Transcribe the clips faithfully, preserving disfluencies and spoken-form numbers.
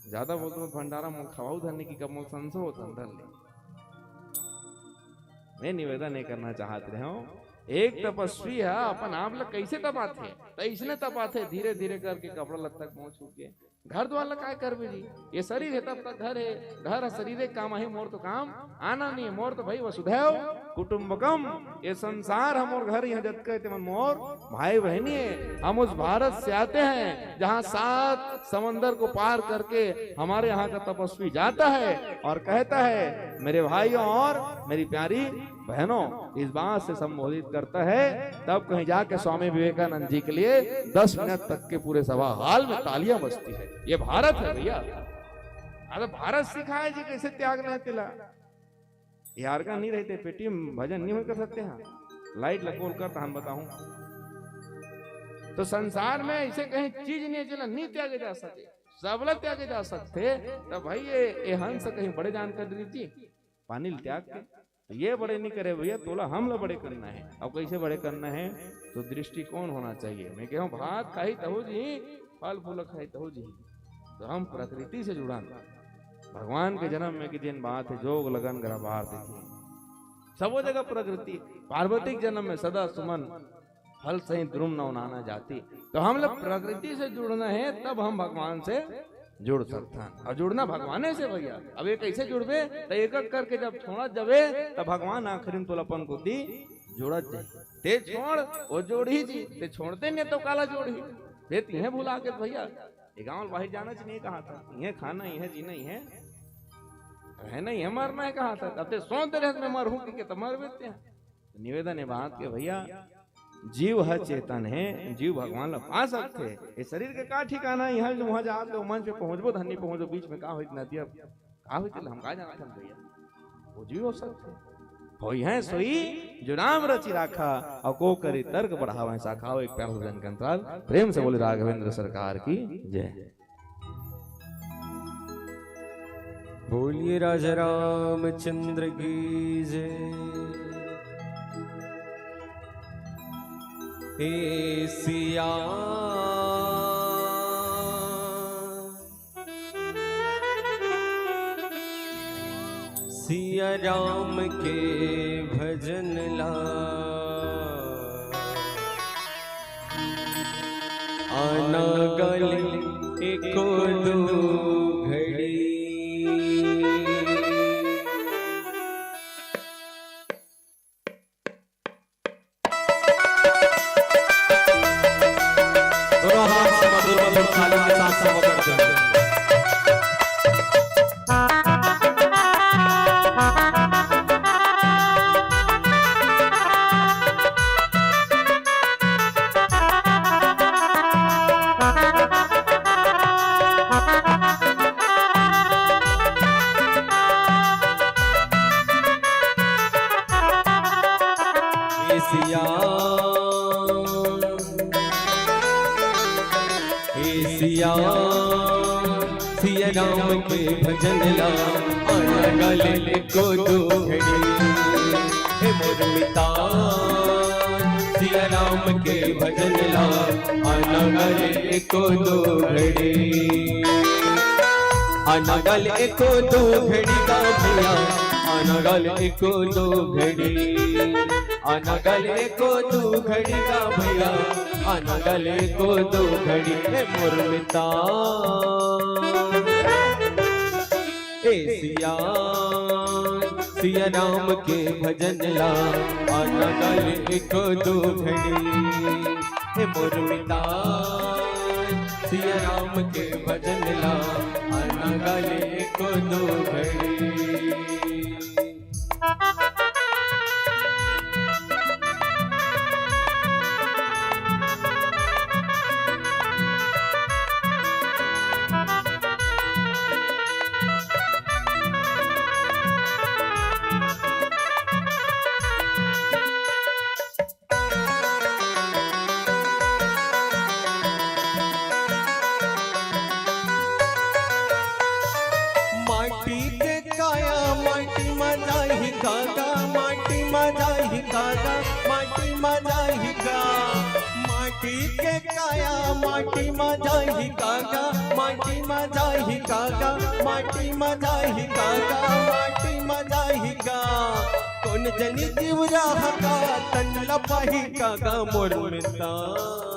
ज्यादा बोलत हँव भंडारा, मोला खवाहू धर नहीं कि कब मोला संसो होत अंदर ले। मैं निवेदन ये करना चाहत रहे हँव, एक तपस्वी ह अपन आप ला कइसे तपाथे, त अइसने तपाथे, धीरे धीरे करके कपड़ा लत्ता के मोंछ छू के। घर दुवार ला काय करबे जी, ये शरीर हे तब तक घर हे, घर ह शरीर के काम आही, मोर तो काम आना नहीं हे, मोर तो भाई वसुधैव कुटुंबकम, ये संसार ह मोर घर, इहाँ जतका हे तेमन मोर भाई बहिनी हे। हम उस भारत से आते हैं जहाँ सात समंदर को पार करके हमारे यहाँ का तपस्वी जाता है और कहता है, मेरे भाइयों और मेरी प्यारी बहनों, इस बात से संबोधित करता है। तब कहीं जाके स्वामी विवेकानंद जी के लिए दस मिनट तक के पूरे सभा हॉल में तालियां बजती है। ये भारत है भैया। अरे भारत सिखाए जी कइसे त्यागना हे तेला। ये आरगा नहीं रहिते, पेटी में भजन नहीं होय कर सकते हैं। लाइट लगोल कर तहन बताऊं। तो संसार में अइसे कहीं चीज नहीं हे जेला नहीं त्यागे जा सके, सबला त्यागे जा सकथे। त भाई ये, ये हंस कहीं बड़े जान कर दी जी, पानी ल त्याग के। तो ये बड़े नहीं करे भैया, तोला हम ला बड़े करना हे। अब कइसे बड़े करना हे? तो दृष्टिकोण होना चाहिए। मैं कहूँ भात खाही तहू जी, फल फूल खाही तहू जी। तो हम प्रकृति से जुड़न। भगवान के जन्म में कि जेन बात हे, जोग लगन गरा बार देखी। सबो जगह प्रकृति। पार्वती के जन्म में सदा सुमन फल सहित द्रुम नव नाना जाति। तो हम लोग प्रकृति से जुड़ना हे, तब हम भगवान से जुड़ सकथन। अउ जुड़ना भगवाने से भैया। अब ये कइसे जुड़बे? त एक एक करके जब छोड़त जबे, त भगवान आखिरी में तोला अपन कोती जोड़त जाही। ते छोड़, वो जोड़ही जी। ते छोड़ते नहीं त काला जोड़ही। ते तिहें भुला के भैया, ये गाँव बाहिर जाना च नहीं कहा था, इहें खाना, इहें जीना, इहें रहना, इहें मरना हे कहा था। अब ते सोच रहे मैं मरहूँ कि, कि त मरबे ते। निवेदन हे बात के भैया, जीव ह चेतन हे, जीव भगवान ला पा सकथे। ये शरीर के का ठिकाना, इहाँ ले उहाँ जात ले मंच पे पहुँचबो, धन नहीं पहुँचबो, बीच में का होई नदिया, का होई तेला हम का जानत हन भैया। वो जीव हो सकथे। होई है सोई जो नाम रचि राखा, अउ को करी तर्क बढ़ावै शाखा। हो एक प्यारा भजन के अंतराल, प्रेम से बोले राघवेंद्र सरकार की जय। बोलिए राजा रामचंद्र की जय। ए सिया, सिया राम के भजन ला आना गल एको दो घड़ी। दोनों हाथ से मधुर मधुर ताली के साथ सभा करते हैं। ए सिया, ए सिया, सिया राम के भजन ला आना गल एको दो घड़ी। हे मोर मितान, सिया राम के भजन ला आना गल एको दो घड़ी। आना गल एको दो घड़ी गा भैया, आना गल एको दो घड़ी। आना गल एको दो घड़ी गा भैया, आना गल एको दो घड़ी। हे मोर मितान, ए सिया, सिया राम के भजन ला आना गल एको दो घड़ी। हे मोर मितान, सिया राम के भजन ला आना गल एको दो घड़ी। माटी के काया माटी मा जाही कागा, माटी मा जाही कागा, माटी मा जाही का। माटी के आया माटी मा जाही कागा, माटी मा जाही कागा, माटी मा जाही कागा, माटी मा जाही का। कोन जनी तिवरा हका, तन ला पाही कागा मोर मितान।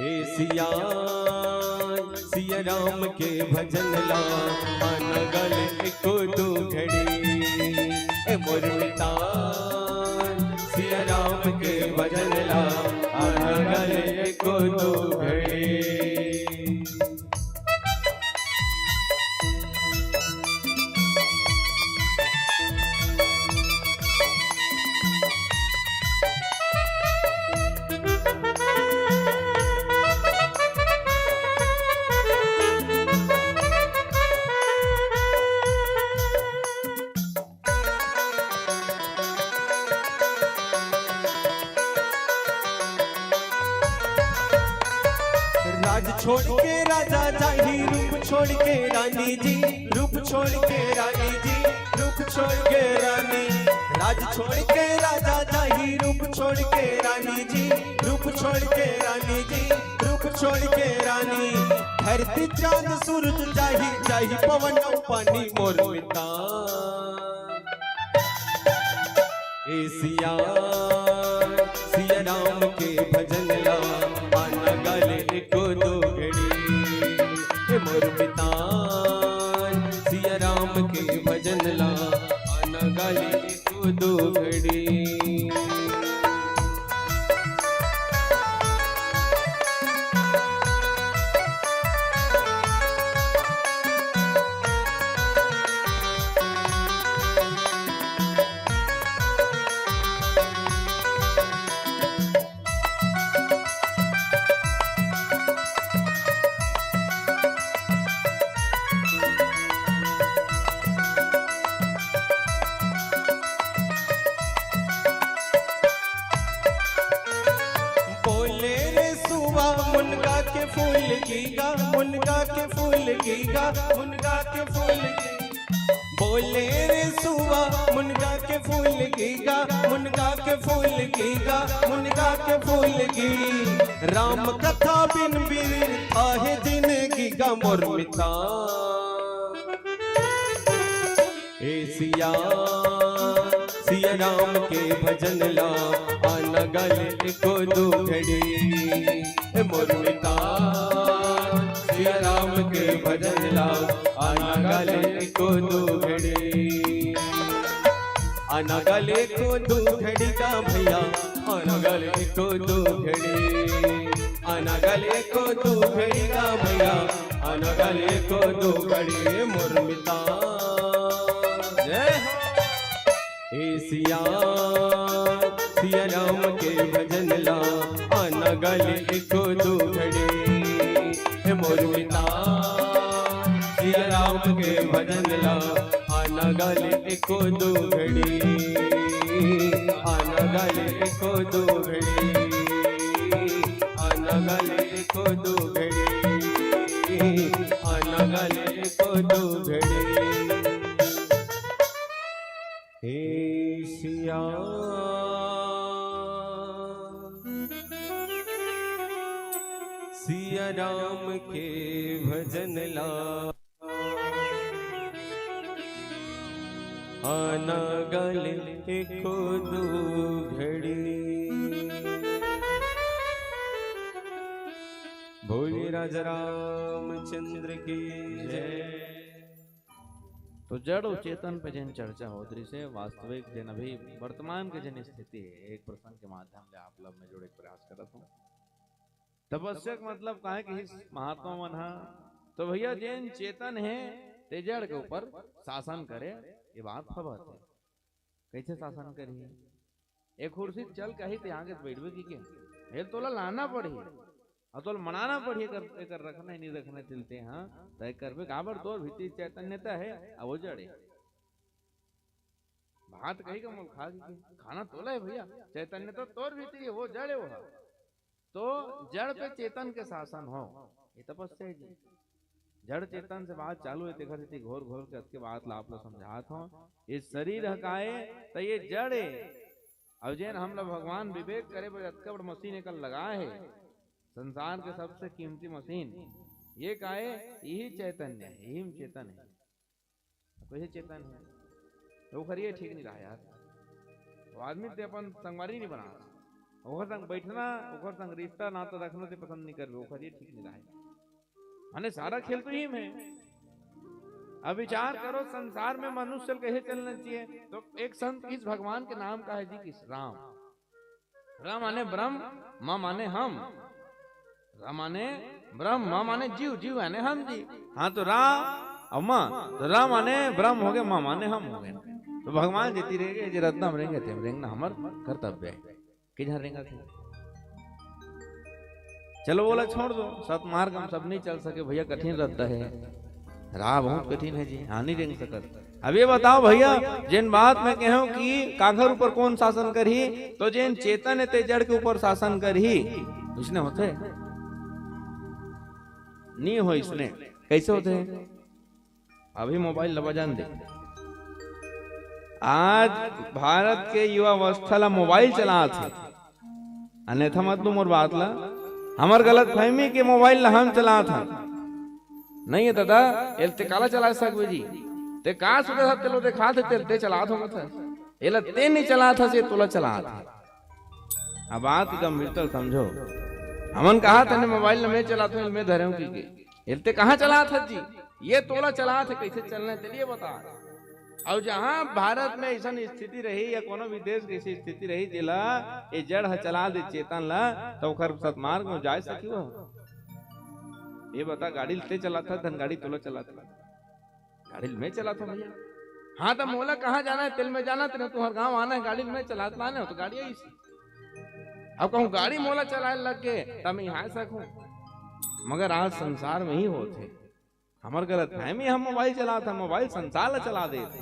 ए सिया, सिया राम के भजन ला, आना गा ले एको दो घड़ी। ए मोर मितान, सिया राम के भजन ला, आना गा ले एको दो घड़ी। राज छोड़ के राजा जाही, रूप छोड़ के रानी जी, रूप छोड़ के रानी जी, रूप छोड़ के रानी। राज छोड़ के राजा जाही, रूप छोड़ के रानी जी, रूप छोड़ के रानी जी, रूप छोड़ के रानी। धरती चांद सूरज जाही, जाही पवन अउ पानी मोर मितान। ए सिया, सिया राम के भजन ला, आना गा ले एको दो घड़ी। ए मोर मितान, सिया राम के भजन ला, आना गा ले एको दो घड़ी। बोले रे सुवा मुनगा के फूल की गा, मुनगा के फूल की गा, मुनगा के फूल की। बोले रे सुवा मुनगा के फूल की गा, मुनगा के फूल की गा, मुनगा के फूल की। राम कथा बिन बिन आहे जिनगी गा मोर मितान। ए सिया, सिया राम के भजन ला, आना गा ले एको दो घड़ी। ए मोर मितान, सिया राम के भजन ला, आना गा ले एको दो घड़ी। आना गा ले एको दो घड़ी गा भैया, आना गा ले एको दो घड़ी। आना गा ले एको दो घड़ी गा भैया, आना गा ले एको दो घड़ी मोर मितान। जय हो। ए सिया, सिया राम के भजन ला, आना गा ले एको दो घड़ी। ए मोर मितान, सिया राम के भजन ला, आना गा ले एको दो घड़ी। आना गा ले एको दो घड़ी। आना गा ले एको दो घड़ी। आना गा ले एको दो घड़ी। हे सिया, सिया राम के भजन ला, आना गा ले एको दो घड़ी। बोलिए राजा रामचंद्र की जय। तो जड़ अउ चेतन पे जेन चर्चा होत रहिस हे, वास्तविक जेन अभी वर्तमान के जेन स्थिति हे, एक प्रसंग के माध्यम ले आप लोग में जोड़े के प्रयास करत हूँ। तपस्या के मतलब का हे कि महात्मा मन हा, तो भैया जेन चेतन हे, ते जड़ के ऊपर शासन करे, ये बात फबत हे। कैसे शासन करही? एक कुर्सी चल कही ते आगे बइठबे कि के? हे तोला लाना पड़ही। अउ तोला मनाना पड़ही, एकर, एकर रखना हे, नहीं रखना हे चलते, हाँ? तय करबे, काबर तोर भीतरी चैतन्यता हे, अब वो जड़े। भात कही का मोल खा कि के? खाना तोला हे भैया, चैतन्यता तोर भीतरी हे, वो जड़े वो हा। तो जड़ पे चेतन के शासन हो, ये तपस्या हे जी। जड़ चेतन से बात चालू हे, तेकर सेती घोर घोर के अतके बात ला आप ला समझात हूँ। ये शरीर ह का हे, त ये जड़ हे। अउ जेन हमला भगवान विवेक करे बर अतका बड़ मशीन एकर लगाए हे, संसार के सबसे कीमती मशीन, ये का हे? यही चैतन्य हे, यही में चेतन हे। कोई चेतन हे, तो ओखर ये ठीक नहीं रहा यार। वो आदमी ते अपन संगवारी नहीं बना, ओखर संग बैठना, ओखर संग रिश्ता नाता रखना ते पसंद नहीं करबे, ओखर ये ठीक नहीं रहा। माने सारा खेल तो यही में। अब विचार करो, संसार में मनुष्य कहे चलना चाहिए, तो एक संत किस भगवान के नाम का है जी, किस राम। र माने ब्रह्म, म माने हम। र माने ब्रह्म, म माने जीव, जीव माने हम जी। हाँ, तो रा अउ म, तो र माने ब्रह्म हो गए, म माने हम हो गए। तो भगवान जेती रेंगे, जे रद्दा म रेंगे, तेम रेंगना हमर कर्तव्य हे। कि झन रेंगत हे। चलो, बोला छोड़ दो, सतमार्ग हम सब नहीं चल सके भैया, कठिन रद्दा हे। राह बहुत कठिन हे जी, हाँ नहीं रेंग सकत। अब ये बताओ भैया, जेन बात में कहे हो कि काखर ऊपर कौन शासन करही, तो जेन चेतन हे ते जड़ के ऊपर शासन करही, इसने होथे? नहीं हो इसने। कैसे होथे? अभी मोबाइल ल बजान दे। आज भारत के युवा अवस्था ला मोबाइल चलात हे, अन्यथा मत लू मोर बात ला। हमर गलतफहमी के मोबाइल ला हम चलात हन। नहीं हे दादा, एल ते काला चला सकबे जी? ते का सुधर हस, तेलो देखात हे, तेल ते चलात हो मत। एला ते नहीं चलात हस, ये तोला चलात हे। अब बात के गंभीरता समझो। हमन कहा तने मोबाइल ल मैं चलात हूँ, मैं धरे हूँ की के। एल ते कहाँ चलात हस जी? ये तोला चलात हे, कैसे चलना हे, चलिए बता। अउ जहाँ भारत में ऐसन स्थिति रही या कोनो भी देश की ऐसी स्थिति रही, जेला ये जड़ ह चला दे चेतन ला, तो ओखर सतमार्ग में जाय सकी हो? ये बता, गाड़ी ल ते चलात हस, धन गाड़ी तोला चलात हे? गाड़ी ल मैं चलात हूँ भैया। हाँ, तो मोला कहाँ जाना हे, तेल में जाना, तेने तुहर गाँव आना हे, गाड़ी ल मैं चलात लाने हो, तो गाड़ी आई। अब कहूँ गाड़ी मोला चलाए लग गे, तब मैं यहाँ सकूँ। मगर आज संसार में ही होत हे। हमर गलतफहमी, हम मोबाइल चलात हन, मोबाइल संसार ला चला देत हे।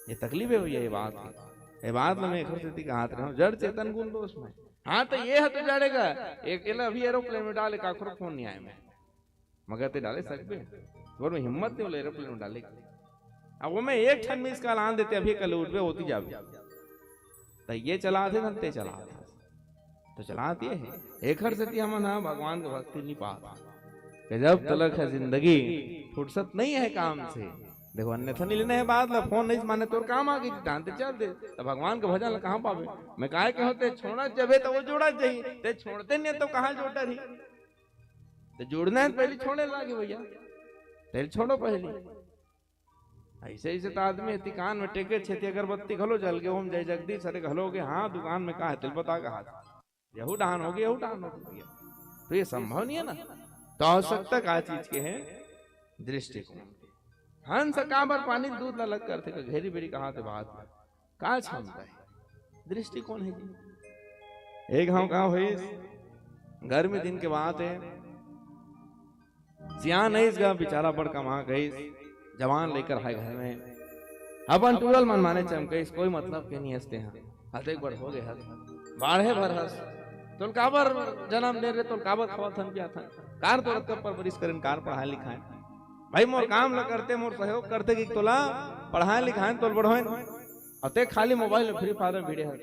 ये तकलीफ हे भैया, ये बात हे। ये बात ला मैं एकर सेती कहत रहे हूँ, जड़ चेतन गुण दोष में। हाँ, तो ये ह तो जड़ेगा, एक एला अभी एरोप्लेन में डाले, काखरो फोन नहीं आए मैं। मगर ते डाले सकबे? तोर में हिम्मत नहीं होले एरोप्लेन में डाले। अब वो में एक ठन मिस कॉल आन देते, अभी कल उठबे, होती जाबे। त ये चलात हे, धन ते चलात हे। तो चलात ये हे। एखर सेती हमन ह भगवान के भक्ति नहीं पात। कि जब तलक है जिंदगी, फुर्सत नहीं है काम से। देखो, अन्यथा नहीं लेना है बात ला, फोन नहीं माने, तोर काम आ गई, जान ते चल दे। तो भगवान के भजन ला कहाँ पाबे? मैं काहे के होते, छोड़ा जबे तो वो जोड़ा जाही, ते छोड़ते नहीं तो कहाँ जोड़ा रही? तो जुड़ना है तो पहले छोड़े लागे भैया, पहले छोड़ो पहले। ऐसे ऐसे तो आदमी हे, कान में टेके छेती अगरबत्ती घलो जल गे, ओम जय जगदीश हरे घलो गे, हाँ, दुकान में का हे, तेल बता का हाथ। यहू डाहन हो गे, यहू डाहन हो गे भैया। तो ये संभव नहीं है ना। तो आवश्यकता का चीज के हे? दृष्टिकोण। हंस काबर पानी दूध ला अलग करथे, का घेरी बेरी कहाँ ते बात हे? का क्षमता हे? दृष्टिकोण हे जी। एक घाव का होइस, गर्मी दिन के बात हे, सियान अइस गा, बेचारा बड़ कमा गइस, जवान लइका हे घर में, अपन टूरा ल मन माने चमकइस, कोई मतलब के नहीं हस ते हा। अतेक बड़ हो गे हस, बाढ़े भर हस, तोल काबर जनम दे रे, तोल काबर खवाथन पियाथन, कार तोर अतका परवरिश करेन, कार पढ़ाए लिखाए, भाई मोर काम ल करते, मोर सहयोग करते कि तोला पढ़ाए लिखाए, तोल बढ़ोएन, अतेक खाली मोबाइल में फ्री फायर में भिड़े हस,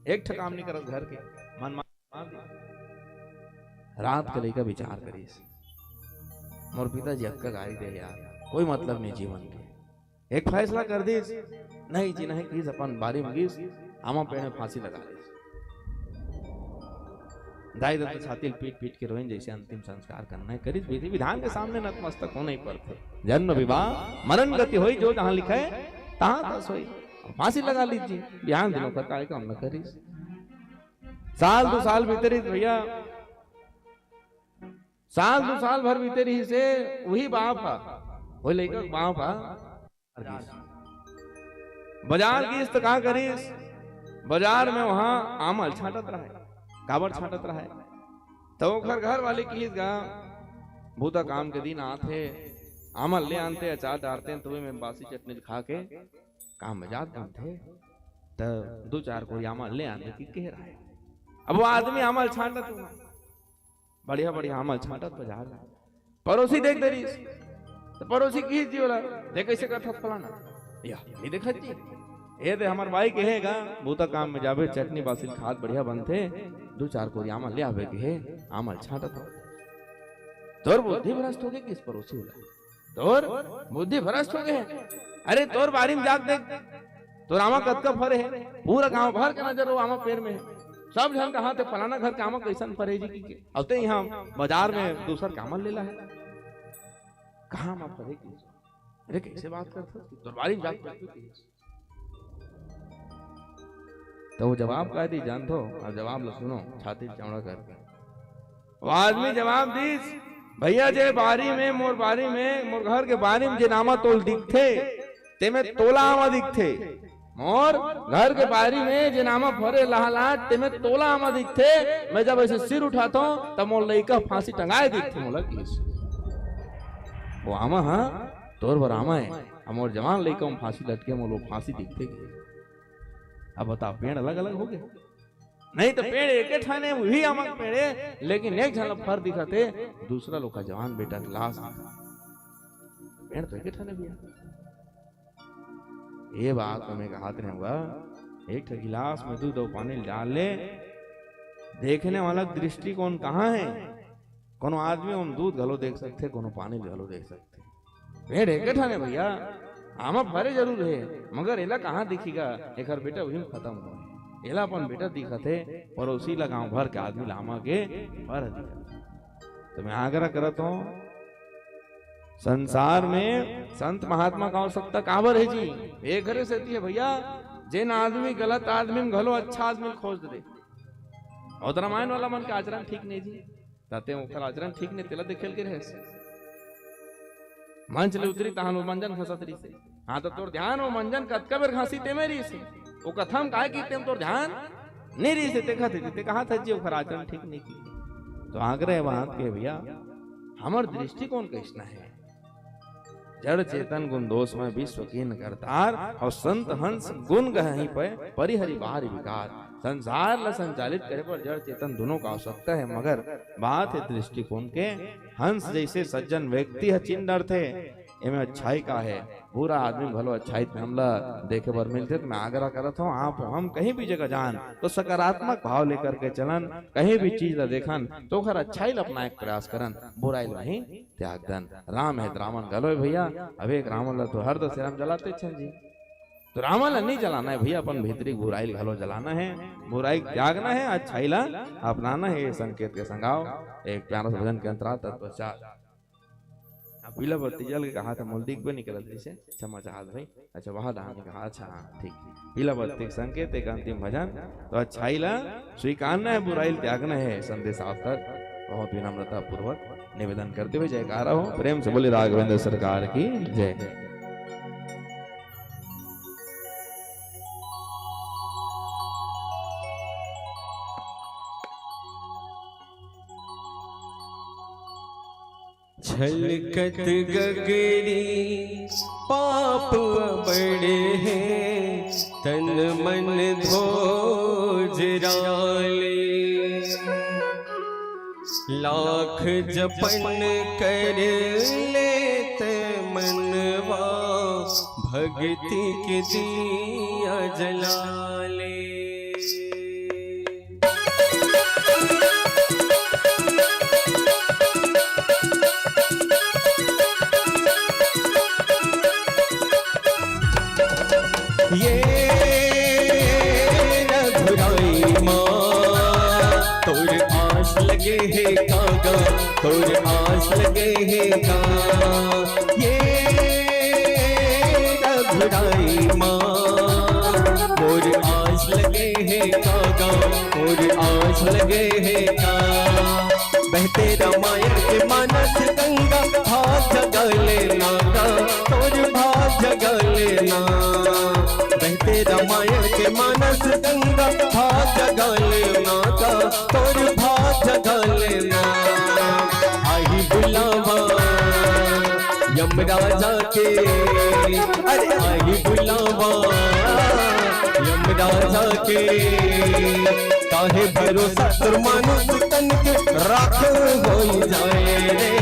एक ठे काम नहीं करस घर के, मन रात के लइका विचार करिस, मोर पिताजी अतका गारी दे यार, कोई मतलब नहीं जीवन के। एक फैसला कर दिस, नहीं जी नहीं, किस अपन बारी में गिस, आमा पेड़ में फांसी लगा दिस। दाई ददा छाती ल पीट पीट के रोइन, जैसे अंतिम संस्कार करना है करिस, विधि विधान के सामने नतमस्तक होना ही पड़थे। जन्म विवाह मरण गति होई, जो जहां लिखे तहां तस होई। फांसी लगा लीजिए, बिहान दिनों का कार्यक्रम न करिस। साल दू साल बीते रहिस भैया, साल दू साल भर बीते रहिस हे, वही बाप हा, वही लइका के बाप हा, बाजार गिस। बाजार गिस त का करिस? बाजार में वहां आमल छांटत रहे। काबर छांटत रहे? त ओखर घर वाले किहिस गा, भूता काम के दिन आथे, आमल ले आनते, अचार डारते, तो में बासी चटनी खा के काम में जात बनथे, त दू चार कोई आमल ले आने की कह रहा है। अब वो आदमी आमल छांटत हुआ, बढ़िया बढ़िया आमल छांटत बाजार में, पड़ोसी देख दे रहीस, तो पड़ोसी की जी वाला, "देख कैसे करत हस फलाना, या नहीं देखत जी, ए दे हमर बाई के हे गा, बूता काम में जाबे, चटनी बासी ल खात बढ़िया बनथे, दू चार कोरी आमा ले आबे के हे, आमा ल छांटत हो। तोर बुद्धि भ्रष्ट हो गे किस परोसी वाला? तोर बुद्धि भ्रष्ट हो गे हे। अरे तोर बारी में जाके देख, तोर आमा कतका फरे हे, पूरा गांव भर के नजर वो आमा पेड़ में हे। सब झन कहा थे फलाना घर के आमा कैसन फरे जी की के। अब ते यहाँ बाजार में दूसर कामन लेला है। कहाँ आमा फरे की? अरे कैसे बात करत हो? तोर बारी में जाके देख। तो वो जवाब का दी जानथो? अब जवाब ला सुनो, छाती चौड़ा करके। वो आदमी जवाब दीस, "भैया जे बारी में, मोर बारी में, मोर घर के बारी में जे नामा तोल दिखथे, तेमे तोला आमा दिखथे। मोर घर के बारी में जे नामा फरे लहलाट, तेमे तोला आमा दिखथे। मैं जब ऐसे सिर उठाथो, तब मोर लइका फांसी टंगाए दिखथे मोला," किस। वो आमा हा तोर बर आमा हे, अउ मोर जवान लइका म फांसी लटके, मोला फांसी दिखथे के। अब बता, पेड़ अलग-अलग हो गे? नहीं तो पेड़ एके ठाने, वही आमा के पेड़ हे, लेकिन एक झन ला फर दिखत हे, दूसरा लोग का जवान बेटा के लाश दिखत हे। पेड़ तो एके ठाने भैया। ये बात तो मैं कहत रहूंगा, एक ठो गिलास में दूध अउ पानी डाल ले, देखने वाला दृष्टिकोण कहाँ है? कोनो आदमी ओम दूध घलो देख सकथे, कोनो पानी घलो देख सकथे। पेड़ एके ठन हे भैया, आमा फरे जरूर हे, मगर एला कहाँ दिखी गा? एकर बेटा उही में खतम होय। एला अपन बेटा दिखत हे, परोसी ला गांव भर के आदमी ला आमा के फर दिखत हे। तो मैं आग्रह करत हूँ, संसार में संत महात्मा का आवश्यकता काबर हे जी? एकरे सेती हे भैया, जेन आदमी गलत आदमी में घलो अच्छा आदमी ल खोज दे। अउ रामायण वाला मन के आचरण ठीक नहीं जी। ताते ओकर आचरण ठीक नहीं, तेला देखे ल गे रहेस। मंच ले उतरी तहान वो मंजन घसत रहिसे। हाँ, तो तोर ध्यान वो मंजन कतका बेर घसी तेमे रहिसे। वो कथा म काय की तेम तोर ध्यान नहीं रहिसे, ते कहत हे, ते कहत हे जी ओकर आचरण ठीक नहीं की। तो आग्रह बात के भैया, हमर दृष्टिकोण कैसना हे? जड़ चेतन गुण दोष में विश्व कीन करतार, अउ संत हंस गुण गहहीं पै, परिहरि बाहरि विकार। संसार ला संचालित करे बर जड़ चेतन दोनों का आवश्यकता हे, मगर बात हे दृष्टिकोण के। हंस जैसे सज्जन व्यक्ति ह चिन्ह डरथे, एमे अच्छाई का हे, बुरा आदमी घलो अच्छाई में हमला देखे बर मिलथे। तो मैं आग्रह करत हूँ, आप हम कहीं भी जगह जान तो सकारात्मक भाव लेकर के चलन, कहीं भी चीज ला देखन तो ओकर अच्छाई ला अपनाए के प्रयास करन, बुराई ला ही त्याग दन। राम हे त रावण घलो हे भैया, अब एक रावण ला तो हर दशहरा में जलाते छन जी। तो रावण ला नहीं जलाना हे भैया, अपन भीतरी बुराई ला घलो जलाना हे, बुराई त्यागना हे, अच्छाई ला अपनाना हे। ये संकेत के संग आव एक प्यारा सा भजन के अंतरा तत्पश्चात। अब पीला बत्ती जल के कहा था, मोला दिखबे नहीं करत जैसे, क्षमा चाहत भाई। अच्छा, वह दान कहा, अच्छा, हाँ, ठीक। पीला बत्ती के संकेत एक अंतिम भजन। तो अच्छाई ला स्वीकारना हे, बुराई ला त्यागना हे, संदेश आप तक बहुत विनम्रता पूर्वक निवेदन करते हुए जयकारा हो, प्रेम से बोले राघवेंद्र सरकार की जय। छलकत गगरी पाप बड़े हैं, तन मन धोजराले। लाख जपन कर लेत मनवा, भक्ति के दिया जला ले। ये रघुराई माँ, तोर आस लगे हे कागा, तोर आस लगे हे का। ये रघुराई माँ, मोर आस लगे हे कागा, मोर आस लगे हे का। बहते रामायण के मानस गंगा, भाग जगा लेना का, तोर भाग जगा लेना। बहते रामायण के मानस गंगा, भाग जगा लेना का, तोर भाग जगा लेना। आही बुलावा यमराजा के, अरे आही बुलावा यमराजा के। काहे भरोसा तोर मानुष तन के, राख होई जाए रे।